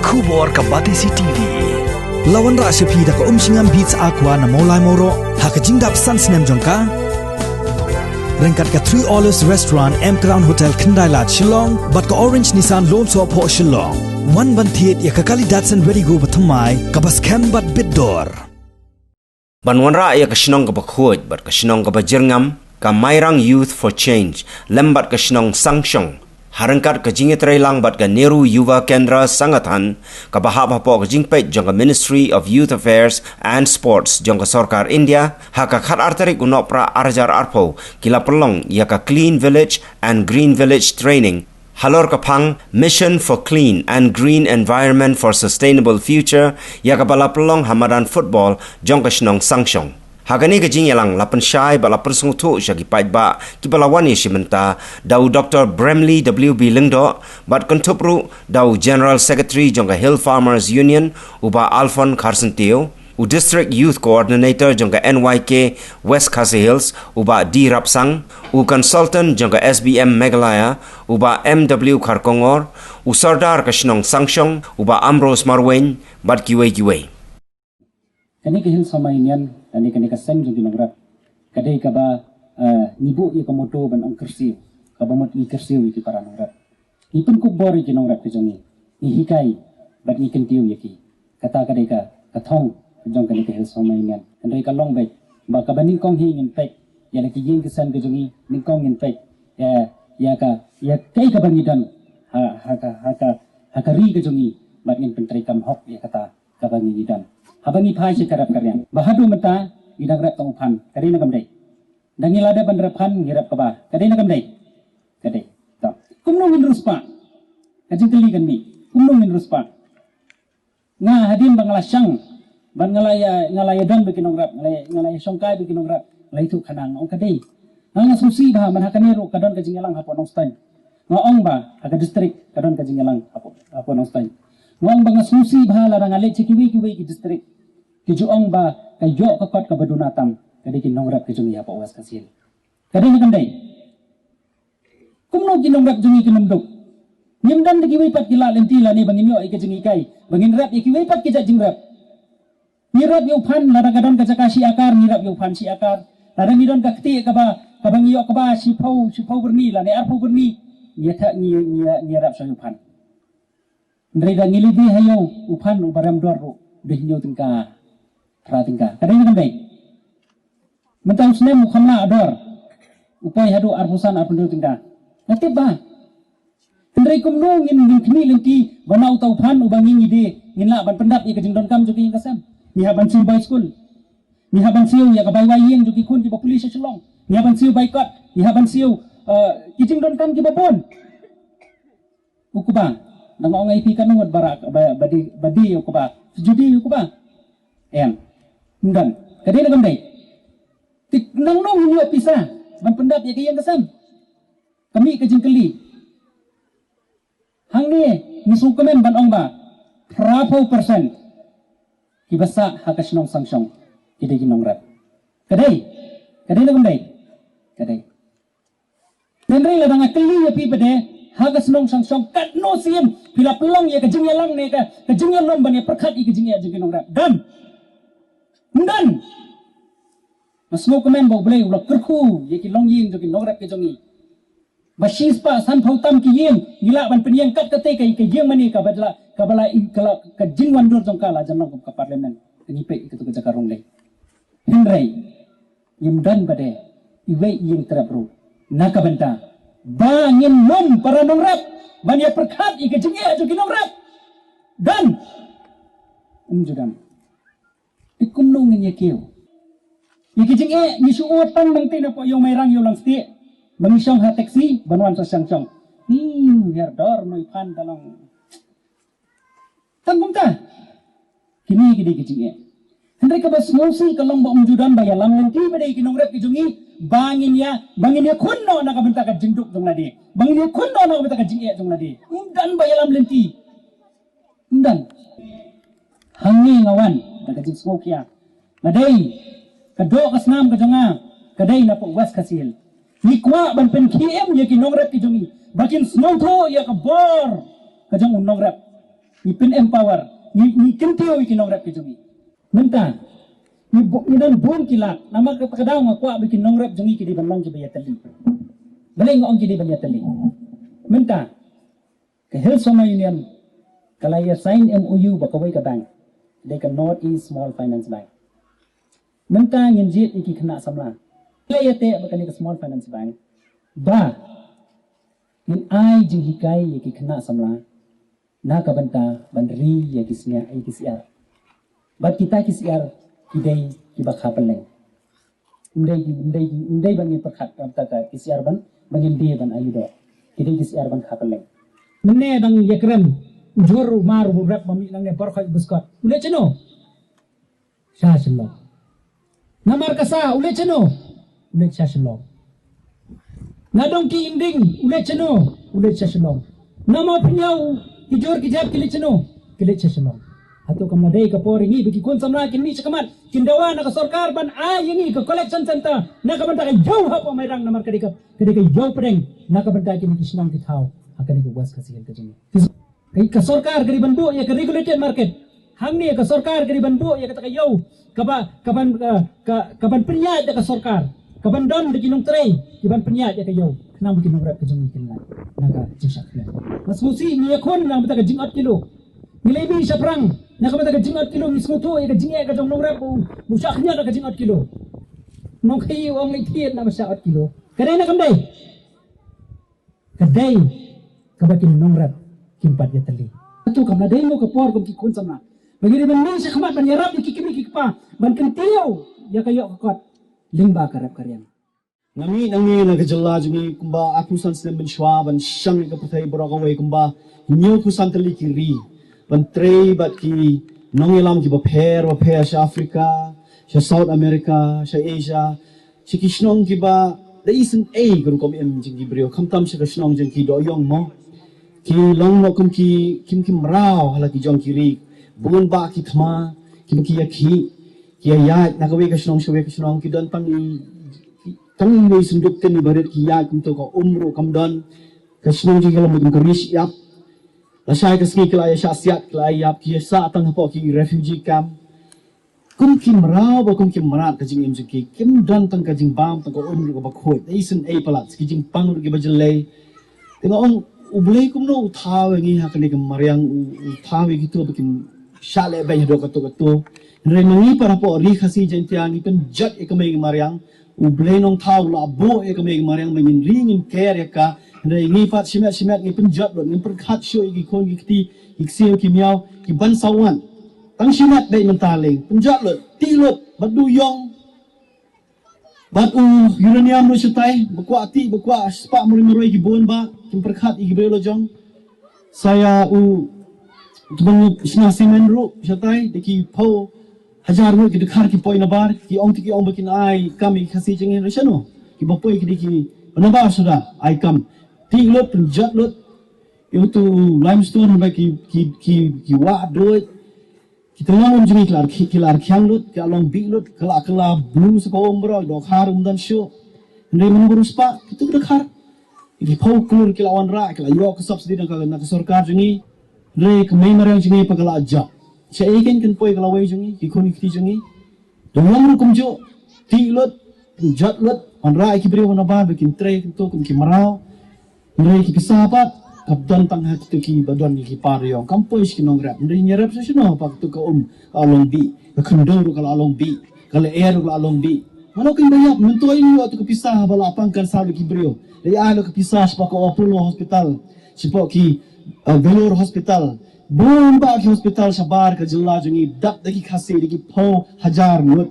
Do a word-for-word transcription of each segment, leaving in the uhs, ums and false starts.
Khubor ka Batesi T V. La wanrah sha phi da ka Umshngam Beats Aqua na Mawlai Mawroh ha ka jingdap san snem jong ka. Ryngkat ka Three Olives Restaurant, M Crown Hotel, Khyndai Lad, Shillong, bad ka Orange Nissan Lone Soh Phoh, Shillong. Wan ban thied ïa ka kali Datsun Redi-GO bathymmai kaba skhem bad bit dor. Ban wanrah ïa ka shnong kaba khuid bad ka shnong kaba jyrngam, ka Mairang Youth for Change lem bad ka shnong Sangshong, ha ryngkat ka jingïatreilang bad ka Nehru Yuva Kendra Sangathan, kaba hap hapoh ka jingpeit jong ka Ministry of Youth Affairs and Sports jong ka Sorkar India, ha ka khatar tarik u Nohprah arhajar arphew, ki la pynlong ïa ka Clean Village and Green Village Training halor ka phang Mission for Clean and Green Environment for Sustainable Future, ïa kaba la pynlong ha madan football jong ka shnong Sangshong. Ha kane ka jingïalang la pynshai bad la pynsngewthuh sha ki paidbah kiba la wan ïashim bynta da u Doctor Bramley W B Lyngdoh, bad kynthup ruh da u General Secretary jong ka Hill Farmers Union, u Bah Alphon Kharsyntiew, u District Youth Coordinator jong ka N Y K West Khasi Hills, u Bah D Rapsang, u Consultant jong ka S B M Meghalaya, u Bah M W Kharkongor, u Sordar ka shnong Sangshong, u Bah Ambrose Marwein, bad kiwei kiwei. Kane ka Hills Farmers Union, kane, kane ka seng jong ki nongrep, ka dei kaba, eh, ngi buh ïa ka motto ban ong kyrsiew, kaba mut ngi kyrsiew ïa ki para nongrep. Ngi pynkup bor ïa ki nongrep ki jong ngi. Ngi hikai bad ngi kyntiew ïa ki. Kata ka dei ka, ka thong ka jong kane ka Hills Farmers Union. Hynrei ka long beit ba kaba nyngkong hi ngin peit ïa la ki ïing ki sem ki jong ngi, nyngkong ngin peit ïa, ïa ka, ïa kaei kaba ngi don ha, ha ka, ha ka, ha ka ri ka jong ngi, bad ngin pyntreikam hok ïa kata kaba ngi, ngi don. Haba ngi phai sha ka rep ka riang, ba haduh mynta ngi dang rep tang u phan, ka dei ne kam dei? Dang ngi la dep ban rep phan, ngi rep kaba, ka dei ne kam dei? Ka dei. To, kumno ngin riewspah? Ka jingkylli kan mih, kumno ngin riewspah? Nga hadien ba nga la shang, ban nga la ïa, nga la ïa don bad ki nongrep, nga la ïa, nga la ïa shongkai bad ki nongrep, nga la ïathuh khana, nga ong ka dei. Nga, nga sngewsih bha, man ha kane ruh ka don ka jingïalang hapoh Nongstoiñ. Nga ong ba ha ka district ka don ka jingïalang hapoh, hapoh Nongstoiñ. Nga ong ba nga sngewsih bha lada nga leit sha kiwei kiwei ki district, ki ju ong ba ka ïoh ka kot kaba duna tam ka dei ki nongrep ki jong ngi hapoh West Khasi Hills. Ka dei ne kam dei? Kumno ki nongrep jong ngi kin ym duk? Ngim don da kiwei pat ki lad lynti lane ba ngin ïoh ïa ka jinghikai, ba ngin rep ïa kiwei pat ki jait jingrep. Ngi rep ïa u phan, lada ka don ka jaka shi akar, ngi rep ïa u phan shi akar. Lada ngi don ka kti kaba, kaba ngi ïoh kaba shiphew, shiphew byrni lane arphew byrni, ngi ïa theh, ngi, ngi, ngi rep sha u phan. Hynrei da ngi leit die ha ïew, u phan uba rem dor ruh, dei hynñiew tyngka, phra tyngka. Ka dei ne kam dei? Mynta u snem u kham lah dor, u poi haduh arphew san, arphew hynriew tyngka. Nga tip bha. Hynrei kumno ngin, ngin khmih lynti ba na uta u phan uba ngi, ngi die, ngin lah ban pyndap ïa ka jingdonkam jong ki ïing ka sem? Ngi hap ban siew bai skul. Ngi hap ban siew ïa ka bai wai ïing jong ki khun kiba pule sha Shillong. Ngi hap ban siew bai kot. Ngi hap ban siew, eh, ki jingdonkam kiba bun. U kba, da nga ong ïa phi, katno ngut ba rah, ba, ba die, ba die ïa u kba? Ju die ïa u kba? Em. Ym don. Ka dei ne kam dei? Te nangno ngin ïoh pisa ban pyndap ïa ka ïing ka sem? Ka mih ka jingkylli. Hangne ngi sngewkmen ban ong ba phraphew percent kiba sah ha ka shnong Sangshong ki dei ki nongrep. Ka dei? Ka dei ne kam dei? Ka dei. Hynrei lada nga kylli ïa phi pat de, ha ka shnong Sangshong katno sien phi la pynlong ïa ka jingïalang ne ka, ka jingïalum ban ïa pyrkhat ïa ka jingeh jong ki nongrep? Don. Ym don. Nga sngewkmen ba U Blei u la kyrkhu ïa ki longïing jong ki nongrep ki jong ngi. Ba shispah sanphew tam ki ïing ngi lah ban pynïeng kat katei ka, ka ïing mane kaba la, kaba la, ka la, ka jingwandur jong ka la jan long kum ka parliament. Ngi peit ïa katu ka jaka rung lei. Hynrei ngim don pat de iwei i ïing trep ruh na ka bynta ba ngin lum para nongrep ban ïa pyrkhat ïa ka jingeh jong ki nongrep. Don. Ym ju don. Te kumno ngin ïa kiew ïa ka jingeh? Ngi shu ot tang nangtei na pdeng ïew Mairang ïew Langstieh ba ngi shong ha taxi ban wan sha Sangshong. Ni hiar dor noi phan da long. Tang kumta. Kine ki dei ki jingeh. Hynrei kaba sngewsih ka long ba ym ju don ba ïalam lynti pat de ki nongrep ki jong ngi ba ngin ïa, ba ngin ïakhun noh na ka bynta ka jingduk jong lade, ba ngin ïakhun noh na ka bynta ka jingeh jong lade. Ym don ba ïalam lynti. Ym don. Hangne nga wan da ka jingsngewkhia. Nga dei ka doh ka snam ka jong nga ka dei na pdeng West Khasi Hills. Ngi kwah ban pynkhie im ïa ki nongrep ki jong ngi ba kin sngewthuh ïa ka bor ka jong u nongrep. Ngi pyn empower, ngi, ngi kyntiew ïa ki nongrep ki jong ngi. Mynta ngi bu-, ngi don bun ki lad, namar kata ka daw nga kwah ba ki nongrep jong ngi ki dei ban long kiba ïatylli. Balei nga ong ki dei ban ïatylli? Mynta ka Hill Sohma Union ka la ïa sign M O U bad kawei ka bank, dei ka North East Small Finance Bank. Mynta ngin jied ïa ki khynnah samla. Ka la ïateh bad kane ka Small Finance Bank ba ngin ai jinghikai ïa ki khynnah samla na ka bynta ban ri ïa ki syiar, ïa ki syiar. Bad kita ki syiar ki dei kiba kha pylleng. Ym dei, ym dei, ym dei ban ngin pyrkhat, kata ki syiar ban, ban ngin die ban ai doh. Ki dei ki syiar ban kha pylleng. Mynne dang ïakren, u jhur u mar u rep ma mih nangne, por khoit buskot. U leit shano? Sha Shillong. Na Markasa u leit shano? U leit sha Shillong. Na Dongki Inding u leit shano? U leit sha Shillong. Na Mawphynñiaw ki jhur ki jhep ki leit shano? Ki leit sha Shillong. Hato kam la dei ka por ïa ngi ba ki khun samla kin mih shakhmat, kin dawa na ka sorkar ban ai ïa ngi ka collection center na ka bynta ka ïew hapoh Mairang, namar ka dei ka, ka dei ka ïew pdeng na ka bynta kine ki shnong ki thaw ha kane ka West Khasi Hills ka jong ngi. Ka, ka sorkar ka dei ban buh ïa ka regulated market. Hangne ka sorkar ka dei ban buh ïa kata ka ïew kaba, kaban, ka, ka, kaban pynïaid da ka sorkar, kaban don da ki nongtrei kiban pynïaid ïa ka ïew, khnang ba ki nongrep ka jong ngi kin lait na ka jingshah khmiat. Nga sngewsih ngi ïakhun na ka bynta ka jingot kilo. Ngi leit mih shaphrang na ka bynta ka jingot kilo, ngi sngewthuh ïa ka jingeh ka jong nongrep u, u shah khmiat na ka jingot kilo. Nongkhaïi u ong leit thied na ka shah ot kilo. Ka dei ne kam dei? Ka dei kaba ki nongrep kim pat ïatylli. Hato kam la dei mo ka por kum ki khun samla ba ngi dei ban mih shakhmat ban ïarap ïa ki kmie ki kpa ban kyntiew ïa ka ïoh ka kot lyngba ka rep ka riang? Nga mih nangne na ka jylla jong ngi kumba arphew san snem mynshuwa ban shang ïa ka pyrthei baroh kawei, kumba hynñiewphew san tylli ki ri ban trei bad ki nongïalam kiba pher bapher sha Africa, sha South America, sha Asia, sha ki shnong kiba da isynei ka rukom im jong ki briew, khamtam sha ka shnong jong ki dohïong mo. Ki long noh kum ki, kim, ki mraw ha la ki jong ki ri. Bun bah ki thma kiba ki ïakhih, ki ïaid na kawei ka shnong sha kawei ka shnong, ki don tang i, tang iwei i synduk ktien iba rit, ki ïaid kumto, ka um ruh kam don. Ka shnong jong ki long kum ka ri shyiap. Lashai ka sngi ki la ïa shah siat, ki la ïa ïap, ki ïa sah tang hapoh ki refugee camp. Kum ki mraw bad kum ki mrad ka jingim jong ki, kim don tang ka jingbam, tang ka um ruh kaba khuid. Da isynei palat, ki jingpang ruh kiba jyllei. Te nga ong, U Blei kumno u thaw ïa ngi ha kane ka mariang, u, u thaw ïa kito ba kin shah lehbeiñ haduh kato kato. Hynrei ma ngi pat hapoh Ri Khasi Jaiñtia ngi pynjot ïa ka mei ka mariang. U Blei Nongthaw u la buh ïa ka mei ka mariang ba ngin ri ngin ker ïa ka. Hynrei ngi pat shimet shimet ngi pynjot lut, ngim pyrkhat shuh ïa ki khun ki kti, ki ksiew ki miaw, ki ban saw wan. Tang shimet beit mynta lei, pynjot lut, tih lut, bad duh ïong. Bad u uranium ruh shatai, ba kwah tih, ba kwah spah marwei marwei ki bun bah, kim pyrkhat ïa ki briew la jong. Sa ïa u, u tbang shna simen ruh shatai, da ki phew hajar ngut ki dkhar ki poi nabar, ki ong te ki ong ba kin ai kam ïa ki Khasi jong ngi, hynrei shano kiba poi ki dei kiba nabar shuh da ai kam. Tih lut, pynjot lut. Ïa uto u limestone ba ki, ki, ki, ki wah duh. Ki tyllong um jong ngi ki la rkhi-, ki la rkhiang lut, ki la long bih lut, ka la, ka la blue sa ka um baroh, dohkha ruh ym don shuh. Hynrei mynba ruh spah, kito ki dkhar, ki phew klur ki la wanrah, ki la ïoh ka subsidy na ka, na ka sorkar jong ngi. Hynrei ka mei mariang jong ngi pat ka la jop. Shaei kein kan poi ka lawei jong ngi, ki khun ki kti jong ngi? Duh ïong ruh kumjuh, tih lut, jot lut, wanrah ïa ki briew nabar ba kin trei kumto kum ki mraw. Hynrei ki pisa pat, ka don tang ha kito kiba don ki par ïong, kam poi sha ki nongrep. Hynrei ngi rep sha shano ba kito ka um ka la long bih, ka khyndew ruh ka la long bih, ka lyer ruh ka la long bih. Mano kin ba ïap, mynta ïa ngi ïoh kito ka pisa haba la pang cancer ïa ki briew. La ïa ai ïa ka pisa shapoh ka Apollo Hospital, shapoh ki, eh, Vellore Hospital. Bun bah ki hospital shabar ka jylla jong ngi dap da ki Khasi da ki phew hajar ngut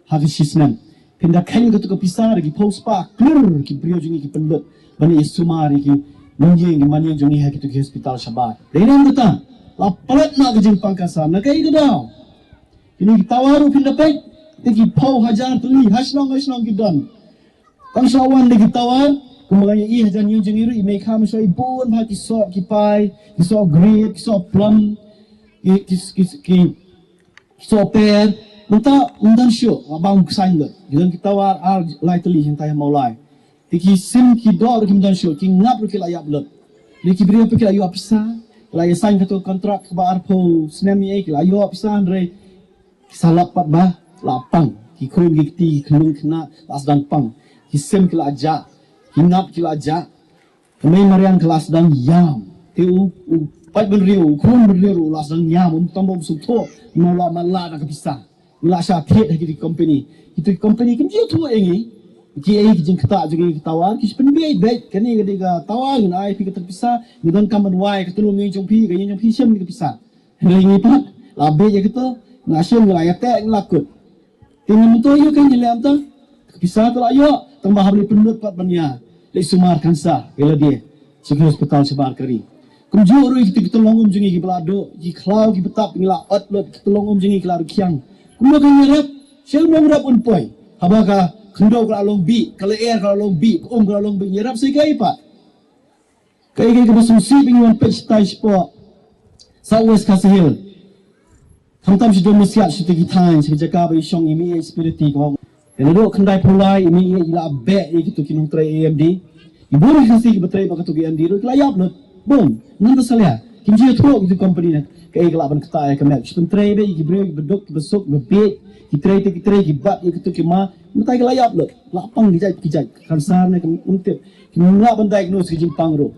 ha ka shisnem. Phin da kheiñ kato ka pisa da ki phew spah klur ki briew jong ngi ki pynlut ban ïa sumar ïa ki longïing ki manïing jong ngi ha kito ki hospital shabar. Dei ne em kata? La palat noh ka jingpang cancer. Na kaei ka daw? Kine ki tower ruh phin da peit, da ki phew hajar tylli, ha shnong ha shnong ki don. Tang shu wan da ki tower, kumba nga ïohi ha jan ïing jong ngi ruh, i mei kham shu i bun bha ki soh ki pai, ki soh grep, ki soh plum, ki, ki, ki, ki soh per. Mynta ym don shuh, nga bang ksaiñ lut. Ki don ki tower ar lai tylli hangtai ha Mawlai. Te ki sim ki doh ruh kim don shuh, ki ngap ruh ki la ïap lut. Te ki briew pat ki la ïoh pisa, La ïa sign kato ka kontrak kaba arphew snem ïa ki la ïoh pisa hynrei ki sa lap pat ba la pang. Ki khun ki kti ki khynnah la sdang pang. Ki sim ki la jah. Ki nap ki la jah. Ka mei mariang ka la sdang ïam. Te u u paid bynriew, u khun bynriew ruh la sdang ïam. Um tang ba um sngewthuh. Mo la man la na ka pisa. Ngi la shah thied ha kito ki company. Kito ki company kim ju ïathuh ïa ngi. Ki ei ki jingktah jong ngi ki tower ki pynbeit beit. Kane ka dei ka tower ngi ai phi kata ka pisa. Ngi donkam ban wai ka tulung ïing jong phi, ka ïing jong phi shim ka pisa. Hynrei ngi pat la beit ïa kito, ngi la shim, ngi la ïateh, ngi la kut. Te ngi mynta ïoh ka ngi lem ta. Ka pisa ka la ïoh, tang ba hap leit pynlut pat ban ïa leit sumar cancer ïa lade sha ki hospital shabar ka ri. Kumjuh ruh ïa kita ki tyllong um jong ngi kiba la duh, ki khlaw kiba tap ngi la ot lut, ki tyllong um jong ngi ki la rukhiang. Kumno ka ngi rep, sha u nongrep un poi. Haba ka khyndew ka la long bih, ka lyer ka la long bih, ka um ka la long bih, ngi rep sa kaei pat. Kaei kaei kaba sngewsih ba ngi wan peit shatai shapoh South West Khasi Hills. Khamtam sha Jowai Masiat sha ki thaiñ sha ki jaka ba i shong i mih i spiriti ko. Ïa naduh khyndai phew lai i mih i la beh ïa kito ki nongtrei A M D. I bun ki Khasi kiba trei ba kato ki A M D ruh ki la ïap lut. Bun, ngan ta salia. Kim ju ïathuh kito company na. Kaei ka lah ban ktah ïa ka met. Ki pyntrei beh ïa ki briew kiba duk kiba suk kiba bieit. Ki trei te ki trei ki bat ïa kito ki ma. Mynta ki la ïap lut. La pang ki jait ki jait. Cancer ne kim tip. Kim lah ban diagnose ki jingpang ruh.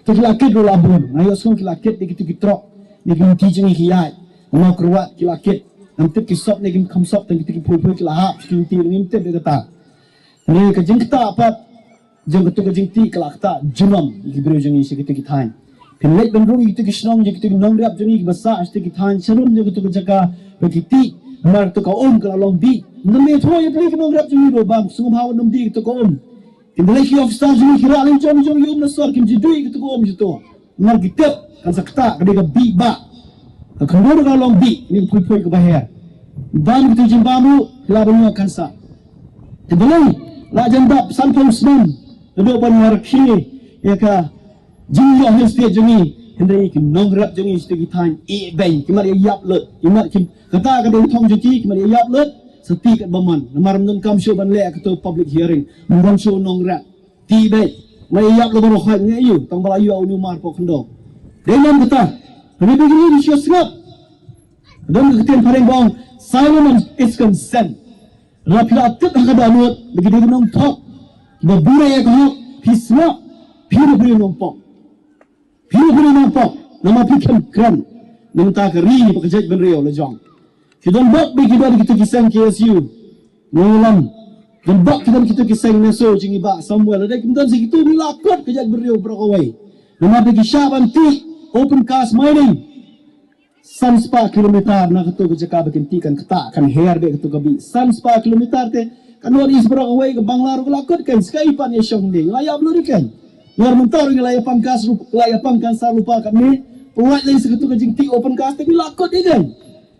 Te ki la kit ruh la bun. Nga ïohsngew ki la kit ïa kito ki trok. Ne ki lynti jong ngi ki ïaid. Nga kyrwat ki la kit. Ngam tip ki sop ne kim kham sop tang kito ki phuh phuh ki la hap ki lynti ngim tip ïa kata. Hynrei ka jingktah pat jong kato ka jingtih ka la ktah junom ïa ki briew jong ngi sha kito ki thaiñ. Phin leit ban rung ïa kito ki shnong jong kito ki nongrep jong ngi kiba sah sha kito ki thaiñ sharum jong kato ka jaka ba ki tih. Namar kato ka um ka la long bih. Ngam ïathuh ïa phi ki nongrep jong ngi ruh ba sngewbha wat nym dih kato ka um. Kin da lei ki officer jong ngi ki rah lei jong jong ïa um na sor kim ju duh ïa kato ka um juh to. Namar ki tip kan sa ktah ka dei ka bih bah. Ka khyndew ka long bih, kine ki phuh phuh kaba her. Bam kito jingbam ruh ki lah ban ïoh cancer. Te balei la jan dap sanphew snem naduh ban ïa rakhe ïa ka jingïoh history jong ngi. Hynrei ki nongrep jong ngi sha kito ki thaiñ i beiñ ki mat ïa ïap lut, ki mat ki kata ka dei thong jong ki ki mat ïa ïap lut. Sa tih katba mon namar ym donkam shuh ban leh kato public hearing, ym don shuh nongrep. Tih beit. Ym ïap lut baroh khoit, ngi ïoh tang ba la ïoh u numar pok khyndew. Dei nam kata. Hynrei ba kine ki shu sngap. Don ka ktien phareng ba ong silence is consent. Lada phi la tip ha ka dohnud ba ki dei ki nongthok ba bun ïa ka hok, phi sngap, phi ruh phi nongpok. Phi ruh phi nongpok namar phi khlem kren. Nangta ka ri bad ka jaitbynriew la jong. Ki don bok ba ki don kito ki seng K S U. Nongïalam. Don bok ki don kito ki seng NESO jong i Bah Samuel. Lada kim don sa kito ngi la kut ka jaitbynriew baroh kawei. Namar ba ki shah ban tih open cast mining. San spah kilometer na kato ka jaka ba kin tih kan ktah kan her beh kato ka bih. San spah kilometer te ka North East baroh kawei ka Bangla ruh ka la kut kan sa kaei pat ïa shong dei. La ïap lut ïa kan. Ngar mynta ruh ngi la ïa pang kas ruh, la ïa pang kan sa ruh pa katne. Pynlait lei sa kato ka jingtih open cast te ngi la kut ïa kan.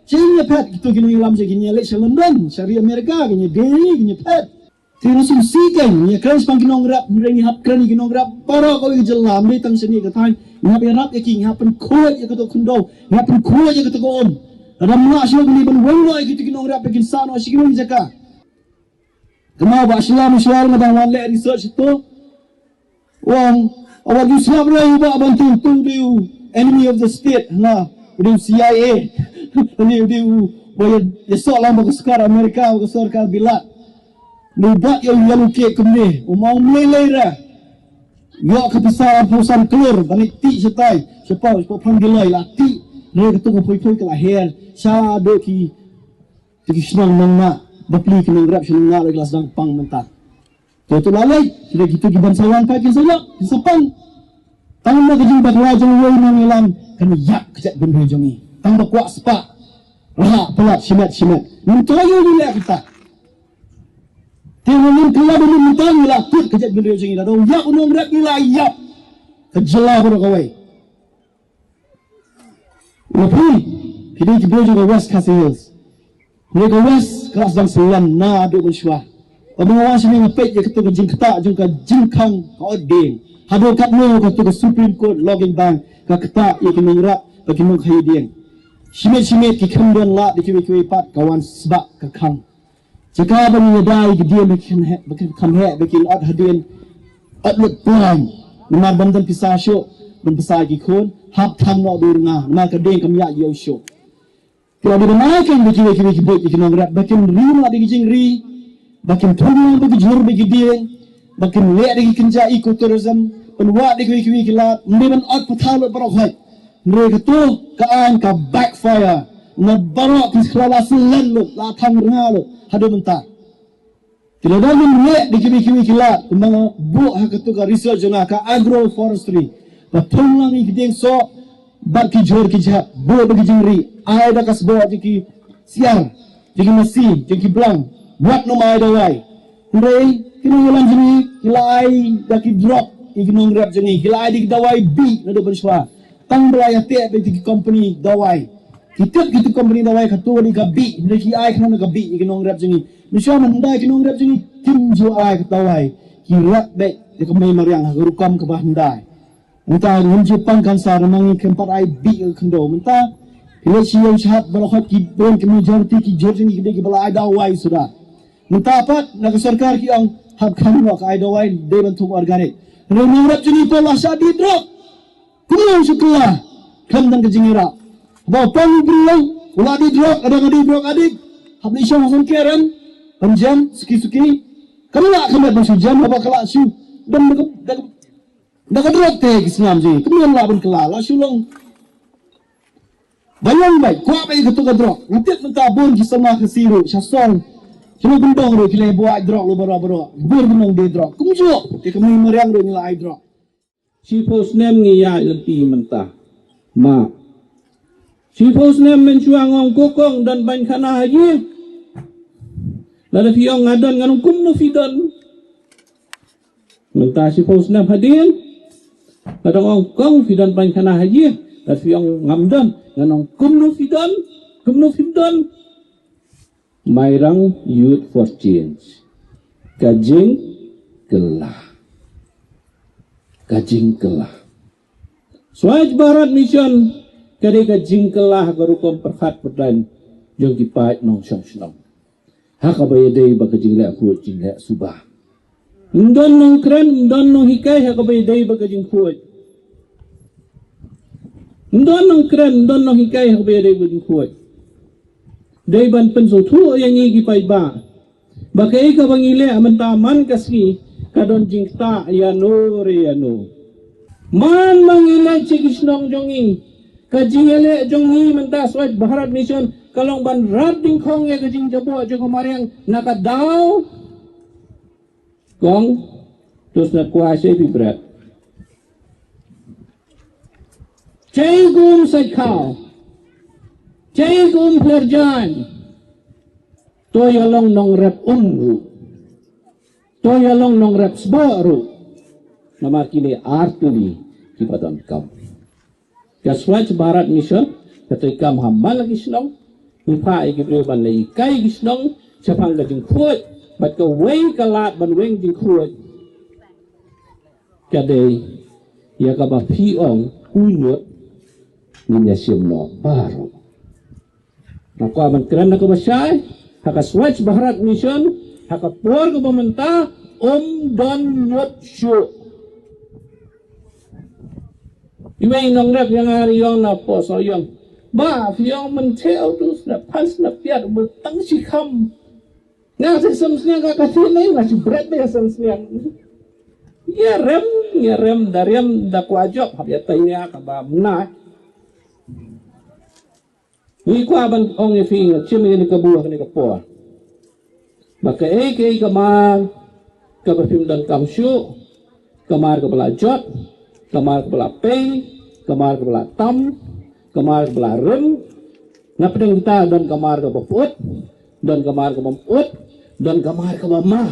Sha ïa phet kito ki nongïalam sha ki ïa leit sha London, sha ri Amerika, ki ïa dei, ki ïa phet. Te nga sngewsih kein, ngi ïa kren shaphang ki nongrep, hynrei ngi hap kren ïa ki nongrep baroh kawei ka jylla, ym dei tang shane ka thaiñ, ngi hap ïarap ïa ki, ngi hap pynkhuid ïa kato ka khyndew, ngi hap pynkhuid ïa kato ka um. Lada ym lah shuh ngi ban weng noh ïa kito ki nongrep ba kin sah noh sha kino ki jaka. Kynmaw Bah Shylla Mashwar, nga dang wan leh research shato. Wan, wat ju sngap re u Bah Banting, uto u dei u enemy of the state, na, u dei u C I A. Uto u dei u ba ïa, ïasoh lang bad ka sorkar Amerika, bad ka sorkar Bilat. Ngi bad ïa u ïa u kiew kumne, u ma u mlei lei re. Ïoh ka pisa arphew san klur, ban leit tih shatai, shapoh, shapoh Phanggiloi la tih. Hynrei kato ka poi poi ka la her, shaduh ki, ki shnong Nongma, bapli ki nongrep sha Nongma la ki la sdang pang mynta. To to la lei, ki dei kito ki ban sa wan pat kin sa ïap, kin sa pang. Tang ba ka jingbakla jong uwei u nongïalam kan ïap ka jaitbynriew jong ngi. Tang ba kwah spah. Rah palat shimet shimet. Ngim thaw ïa u leh kata. Te ngin kylla ba mynta ngi la kut ka jaitbynriew jong ngi, lada u ïap u nongrep ngi la ïap. Ka jylla baroh kawei. Nga phi, phi dei ki briew jong ka West Khasi Hills. Hynrei ka West ka la sdang syllam naduh mynshuwa. Ba ma nga wan shane nga peit ïa kato ka jingktah jong ka jingkhang ka ot dieng. Haduh katno kato ka Supreme Court logging ban ka ktah ïa ki nongrep bad ki nongkhaïi dieng. Shimet shimet ki khlem don lad da kiwei kiwei pat ka wan sbak ka khang. Jaka ba ngi ïada ïa ki dieng ba kin heh, ba kin kham heh, ba kin ot hadien, ot lut plan. Namar bym don pisa shuh, Ban pynsa ki khun, hap than noh dur nga, namar ka ding kam ïa ïew shuh. Ki la dei ban ai keiñ da kiwei kiwei ki buit ïa ki nongrep, ba kin ri noh da ki jingri, ba kin thung lang da ki jhur da ki dieng, ba kin leh da ki kynja ecotourism, ban wad da kiwei kiwei ki lad, ym dei ban ot pathar lut baroh hoi. Hynrei kato ka aiñ ka backfire, na baroh ki la la selen lut, la thang rnga lut, haduh mynta. Ki la dang leh da kiwei kiwei ki lad, kumba nga buh ha kato ka research jong nga ka agroforestry. Ba thung lang ïa ki dieng soh, bad ki jhur ki jhep, buh da ki jingri, ai da ka sboh jong ki siar, jong ki masi, jong ki blang, wat nym ai dawai. Hynrei, ki nongïalam jong ngi, ki la ai da ki drug, ïa ki nongrep jong ngi, ki la ai da ki dawai bih, naduh mynshuwa. Tang ba la ïateh bad ki company dawai. Ki tip ki tu company dawai ka tu ka bih, hynrei ki ai khnang ka bih ïa ki nongrep jong ngi. Mynshuwa mynhyndai ki nongrep jong ngi kim ju ai ka dawai. Ki rep beit ïa ka mei mariang ha ka rukom kaba hyndai. Mynta ngim ju pang kansar namar ngi khlem pat ai bih ïa ka khyndew. Mynta ki leit sha ïew sha hat ba la khot ki bun ki majority ki jur jong ngi ki dei kiba la ai dawai suda. Mynta pat na ka sorkar ki ong hap kham noh ka ai dawai dei ban thung organic. Hynrei nongrep jong ngi pat la shah die drok. Kumno shu kylla khlem don ka jingïarap. Ba u pang u briew u la die drok, u dang die drok addict. Hap leit shong ha seng kerem ban jem suki suki. Ka la kham ban shu jem haba ka la shu don da ka, da ka, da ka drok te ki sngewbha jong ngi. Kumno la ban kylla, la shu long ba ïong beit, kwah beit ïa kato ka drok. Nga tip mynta bun ki samla Khasi ruh sha sor, sha Lawbendong ruh ki la buaid drok lum baroh baroh. Bun ki nongdie drok. Kumjuh ïa ka mei mariang ruh ngi la ai drok. Shiphew snem ngi ïaid lynti mynta. Ma. Shiphew snem mynshuwa nga ong ko kong don beiñ khana ha ïing. Lada phi ong nga don, ngan ong kumno phi don. Mynta shiphew snem hadien, lada nga ong kong phi don beiñ khana ha ïing, lada phi ong ngam don, ngan ong kumno phi don, kumno phim don. Mairang Youth for Change. Ka jingkylla. Ka jingkylla. Swachh Bharat Mission ka dei ka jingkylla ha ka rukom pyrkhat pyrdain jong ki paid nongshong shnong. Ha kaba ïadei bad ka jingleh khuid jingleh suba. Ym don nongkren, ym don nonghikai ha kaba ïadei bad ka jingkhuid. Ym don nongkren, ym don nonghikai ha kaba ïadei bad ka jingkhuid. Dei ban pynsngewthuh ïa ngi ki paidbah ba kaei kaba ngi leh mynta man ka sngi ka don jingktah ïano re ïano. Man ma ngi leit sha ki shnong jong ngi, ka jingïaleh jong ngi mynta Swachh Bharat Mission ka long ban rat dyngkhong ïa ka jingjaboh jong ka mariang na ka daw. Kong, to sngewthuh shai phi bret. Jai kum Sait Khaw. Jai kum Pler Jain. To ïa long nongrep um ruh. To ïa long nongrep sboh ruh. Namar kine ar tylli kiba donkam. Ka Swachh Bharat Mission ka treikam ha man la ki shnong. Ngi phah ïa ki briew ban leit hikai ki shnong shaphang ka jingkhuid bad kawei ka lad ban weng jingkhuid ka dei ïa kaba phi ong u ñiut, ngin ïa shim noh baroh. Nga kwah ban kren na kaba shai, ha ka Swachh Bharat Mission ha ka por kaba mynta, um don ñiut shuh. Iwei i nongrep ïa nga ri ong na poh Sohiong, ba phi ong mynta u tu sna pan sna piat u tang shi kham. Nga sa sem sniang ka ka shi lei nga shi bret lei sem sniang. Ïa rem, ïa rem, da rem da kwah jop hap ïa tei nia kaba mnai. Ngi kwah ban ong ïa phi, nga shim ïa kane ka bor, kane ka por, ba kaei kaei ka mar kaba phim donkam shuh, ka mar kaba la jot, ka mar kaba la pei, ka mar kaba la tam, ka mar kaba la rim. Napdeng kita don ka mar kaba pyut, don ka mar kaba pyut, don ka mar kaba ma.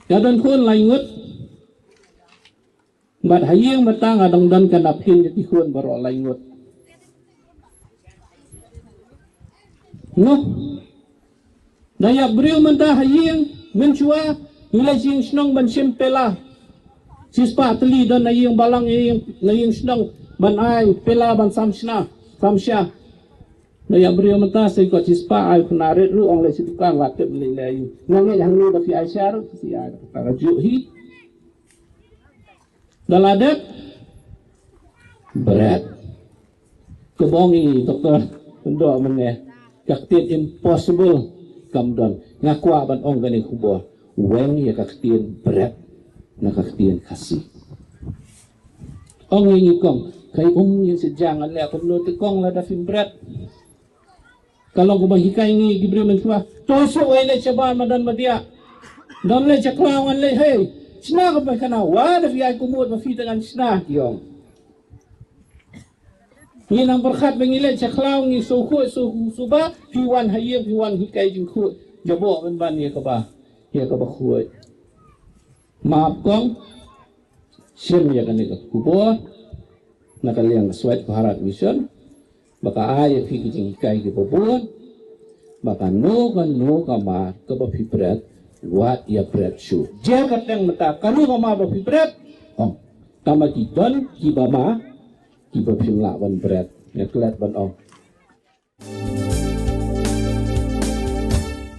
Ka don khun lai ngut. Bad ha ïing mynta nga dang don ka napkin ïa ki khun baroh lai ngut. Noh. Da ïap briew mynta ha ïing, mynshuwa ngi leit sha ïing shnong ban shim pela. Shispah tylli don na ïing balang, ïing, na ïing shnong ban ai pela ban sam shna, sam sha. Da ïap briew mynta sa kot shispah ai khun arit ruh ong leit sha dukan la tip leit leit. Nga ngeit hangne da phi ai sha ruh phi ai ka juh hi. Da la dep bret. Kaba ong i doktor, pyndoh mynne, ka ktien impossible kam don. Nga kwah ban ong kane ka khubor. Weng ïa ka ktien bret na ka ktien Khasi. Ong ïa ngi kong, kai um ïa si jang ale kumno te kong, lada phim bret. Ka long kumba hikai ngi ki briew mynshuwa. To shu wei leit shabar madan madiah. Don leit sha khlaw ngan leit hei. Shna ka paikana, wa da phi ai kumut ba phi te ngan shna, ki ong. Ngi nang pyrkhat ba ngi leit sha khlaw, ngi shu khuid shu suba, phi wan ha ïing, phi wan hikai jingkhuid. Jaboh ban ban ïa kaba, ïa kaba khuid. Map kong, shim ïa kane ka khubor na ka liang ka Swachh Bharat Mission, ba ka ai ïa phi ki jinghikai kiba bun, ba kano kano ka mar kaba phi bret, wat ïa bret shuh. Jia ka teng mynta, kano ka mar ba phi bret, ong. Tangba ki don kiba ma, kiba phim lah ban bret. Nga klet ban ong.